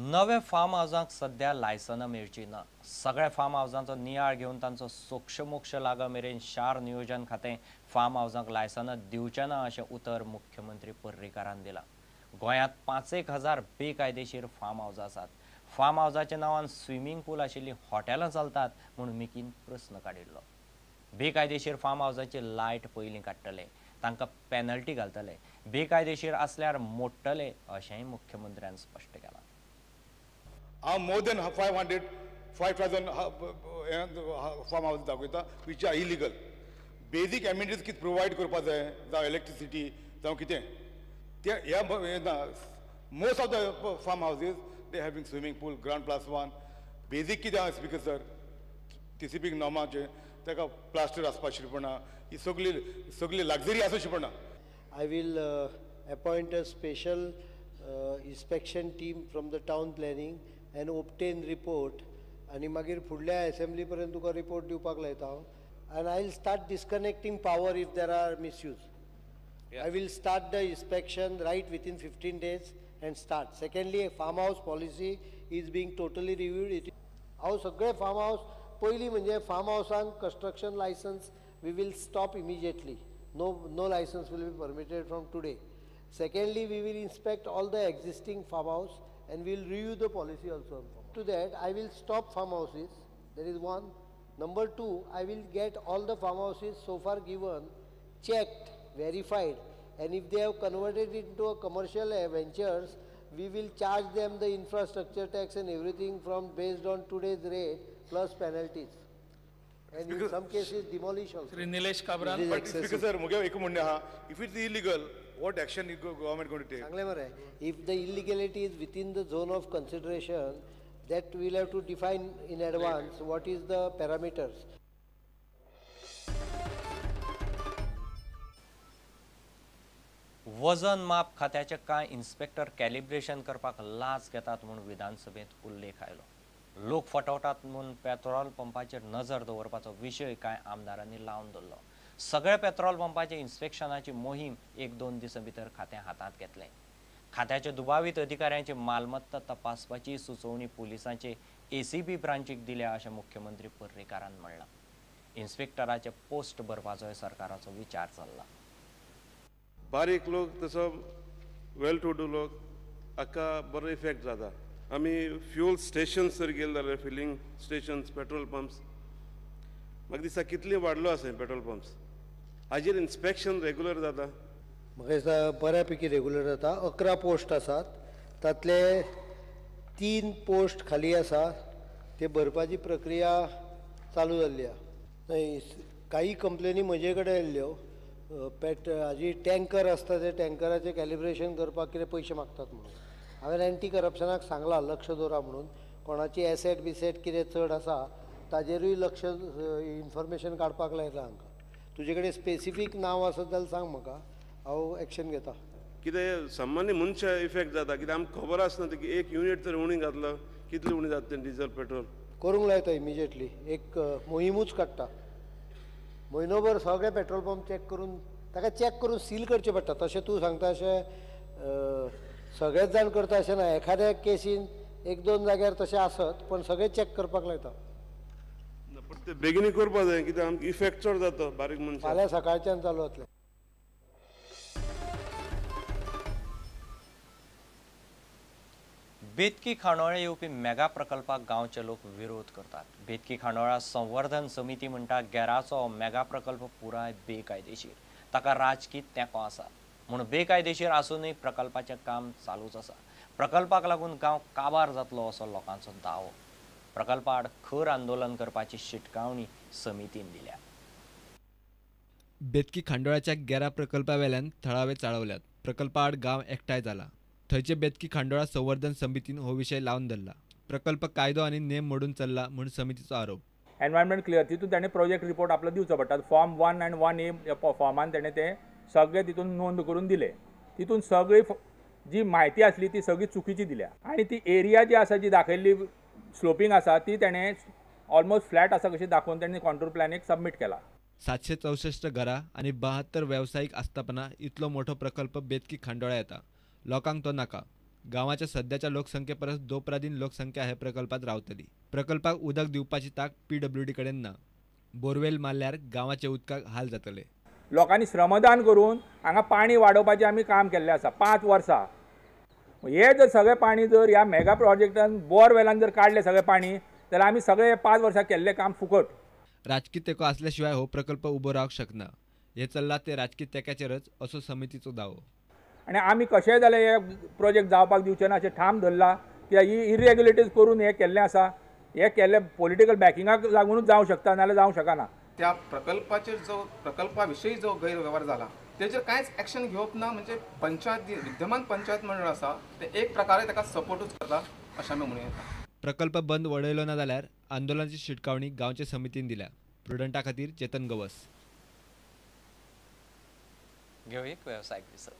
नवे फार्म हावजांक सध्या लायसनां मेळची ना. सगळ्या फार्म हावजांचो नियाळ घेवन तांचो सोक्षमोक्ष लागा मेरेन शार नियोजन खातें फार्म हावजांक लायसनां दिवचें ना अशें उतर मुख्यमंत्री पर्रीकारान दिलां. गोंयांत 5,000 एक बेकायदेशीर फार्म हावजां आसात. फार्म हावजाच्या नांवान स्विमींग पूल आशिल्लीं हॉटेलां चलतात म्हूण मिकीन प्रस्न काडिल्लो. बेकायदेशीर फार्म हावजांची लायट पयलीं काडटले, तांकां पेनल्टी घालतले, बेकायदेशीर आसल्यार मोडटले अशेंय मुख्यमंत्र्यान स्पश्ट केलां. हांव मोर दॅन 500 5,000 फार्म हावज दाखयता which are illegal. Basic amenities कितें प्रोवायड करपा जाय, जावं इलेक्ट्रिसिटी जावं कितें ते ह्या ना. Most of the farm houses they having swimming pool, ground plus 1. Basic कितें आसा स्पीकर सर, टीसीपीक नॉर्माचें ताका प्लास्टर आसपा शिरपणा, ही सगळी सगळी लग्जरी आसूं शिरपणा. I will appoint a special inspection team from the town planning and obtain report आनी मागीर फुडल्या असेंब्ली पर्यंत तुका रिपोर्ट दिवपाक लायता हांव. And I will start disconnecting power if there are misuse. I will start the inspection right within 15 days and start. Secondly, farm house policy is being totally reviewed. हांव सगळे फार्म हावस पयलीं म्हणजे farm हावसांक construction licence we will stop immediately. No licence will be permitted from today. Secondly, we will inspect all the existing farm house and we will review the policy also. To that, I will stop farm houses. There is one. Number 2, I will get all the farm houses so far given, checked, verified, and if they have converted it into a commercial ventures, we will charge them the infrastructure tax and everything from based on today's rate plus penalties. And in some cases demolish also. Shri Nilesh Cabral. But Speaker sir, मुगे एक म्हणणें आहा, if it's illegal, what action is government going to take? सांगलें मरे, if the illegality is within the zone of consideration, that we will have to define in advance what is the parameters. वजन माप खात्याचे कांय inspector calibration करपाक लाच घेतात म्हूण विधानसभेंत उल्लेख आयलो. लोक फटवतात म्हूण पेट्रोल पंपाचेर नजर दवरपाचो विशय कांय आमदारांनी लावन दवरलो. सगळ्या पेट्रोल पंपाचे इन्स्पेक्शनाची मोहीम 1-2 दिसां भितर खातें हातांत घेतलें. खात्याच्या दुबावीत अधिकाऱ्यांची मालमत्ता तपासपाची सुचोवणी पुलिसांचे एसीबी ब्रांचीक दिल्या अशें मुख्यमंत्री पर्रीकारान म्हणलां. इन्स्पेक्टराचे पोस्ट भरपाचोय सरकाराचो विचार चल्ला. बारीक लोक तसो वेल टू do लोक हाका बरो इफेक्ट जाता. आमी फ्युल स्टेशन्स जर गेले जाल्यार फिलींग स्टेशन्स, पेट्रोल पंप्स, म्हाका दिसता कितली वाडलो आसा पेट्रोल पंप्स, हाजेर इन्स्पेक्शन रेगुलर जाता. म्हाका दिसता बऱ्या पैकी रेगुलर जाता. 11 पोस्ट आसात, तातले 3 पोस्ट खाली आसा, ते भरपाची प्रक्रिया चालू जाल्ली आसा. काही कंप्लेनी म्हजे कडेन आयिल्ल्यो, हाजी टँकर आसता ते टँकराचें कॅलिब्रेशन करपाक कितें पयशे मागतात म्हणून. हांवें एंटी करप्शनाक सांगलां लक्ष दवरा म्हणून, कोणाची एसेट बिसेट कितें चड आसा ताजेरूय लक्ष इन्फॉर्मेशन काडपाक लायलां हांकां. तुजे कडेन स्पेसिफीक नांव आसत जाल्यार सांग म्हाका, हांव एक्शन घेता. कितें सामान्य मनशां इफेक्ट जाता, कित्याक आमकां खबर आसना की एक युनीट जर उणी घातलो कितली उणी जाता तें डिजल पेट्रोल. करूंक लायता इमिजिएटली, एक मोहिमूच काडटा. म्हयनोभर सगळे पेट्रोल पंप चॅक करून ताका चॅक करून सील करचें पडटा. तशें तूं सांगता अशें सगळेच जाण करता अशें ना, एखाद्या केसीन 1-2 जाग्यार तशें आसत, पण सगळे चॅक करपाक लायता. पण ते बेगीन करपाक जाय कित्याक आमकां इफेक्ट चड जाता बारीक मनशां. फाल्यां सकाळच्यान चालू जातलें. बेतकी खांडोळा येवपी मेगा प्रकल्पाक गांवचे लोक विरोध करतात. बेतकी खांडोळा संवर्धन समिती म्हणटा गेराचो मेगा प्रकल्प पुराय बेकायदेशीर, ताका राजकी तेंको आसा म्हूण बेकायदेशीर आसूनय प्रकल्पाचें काम चालूच आसा. प्रकल्पाक लागून गांव काबार जातलो असो लोकांचो दावो. प्रकल्पा आड खर आंदोलन करपाची शिटकावणी समितीन दिल्या. बेतकी खांडोळाच्या गेरा प्रकल्पा वेल्यान थळावे चाळवल्यात. प्रकल्पा आड गांव एकठांय जाला. थंयचे बेतकी खांडोळा संवर्धन समितीन हो विशय लावन धरला. प्रकल्प कायदो आनी नेम मोडून चल्ला म्हूण समितीचो आरोप. एनवायरमेंट क्लियर तितून ताणें प्रोजेक्ट रिपोर्ट आपलो दिवचो पडटा. फॉर्म 1 आनी 1A फॉर्मान ताणें ते सगळे तितून नोंद करून दिले. तितून सगळी जी म्हायती आसली ती सगळी चुकीची दिल्या आनी ती एरिया जी आसा जी दाखयल्ली स्लोपींग आसा ती ताणें ऑलमोस्ट फ्लॅट आसा कशी दाखोवन ताणें कॉन्टूर प्लॅन एक सबमीट केला. 764 घरां आनी 72 वेवसायीक आस्थापनां इतलो मोठो प्रकल्प बेतकी खांडोळा येता. लोकांक तो नाका. गांवाच्या सध्याच्या लोकसंख्ये परस दोपरादीन लोकसंख्या हे प्रकल्पात रावतली. प्रकल्पाक उदक दिवपाची तांक पीडब्ल्यूडी कडेन ना. बोरवेल मारल्यार गांवाचे उदकाक हाल जातले. लोकांनी श्रमदान करून हांगा पाणी वाडोवपाचें आमी काम केल्लें आसा 5 वर्सां. हे जर सगळें पाणी जर ह्या मेगा प्रोजेक्टान बोरवेलान जर काडलें सगळें पाणी जाल्यार आमी सगळें 5 वर्सां केल्लें काम फुकट. राजकी तेंको आसल्या शिवाय हो प्रकल्प उबो रावंक शकना. हे चल्ला ते राजकी तेंक्याचेरच असो समितीचो दावो. आनी आमी कशेंय जाल्यार हे प्रोजेक्ट जावपाक दिवचे ना अशें ठाम धरलां. कित्याक ही इरेग्युलरिटीज करून हें केल्लें आसा. हें केल्लें पॉलिटिकल बॅकिंगाक लागुनूच जावंक शकता, नाजाल्यार जावंक शकना. त्या प्रकल्पाचेर जो प्रकल्पा विशीं जो गैरवेव्हार जाला तेजेर कांयच एक्शन घेवप ना म्हणजे पंचायत विद्यमान पंचायत मंडळ आसा ते एक प्रकारे ताका सपोर्टूच करता अशें आमी म्हणूं येता. प्रकल्प बंद वडयलो ना जाल्यार आंदोलनाची शिटकावणी गांवचे समितीन दिल्या. प्रुडंटा खातीर चेतन गवस. घेवया एक वेवसायीक विसव.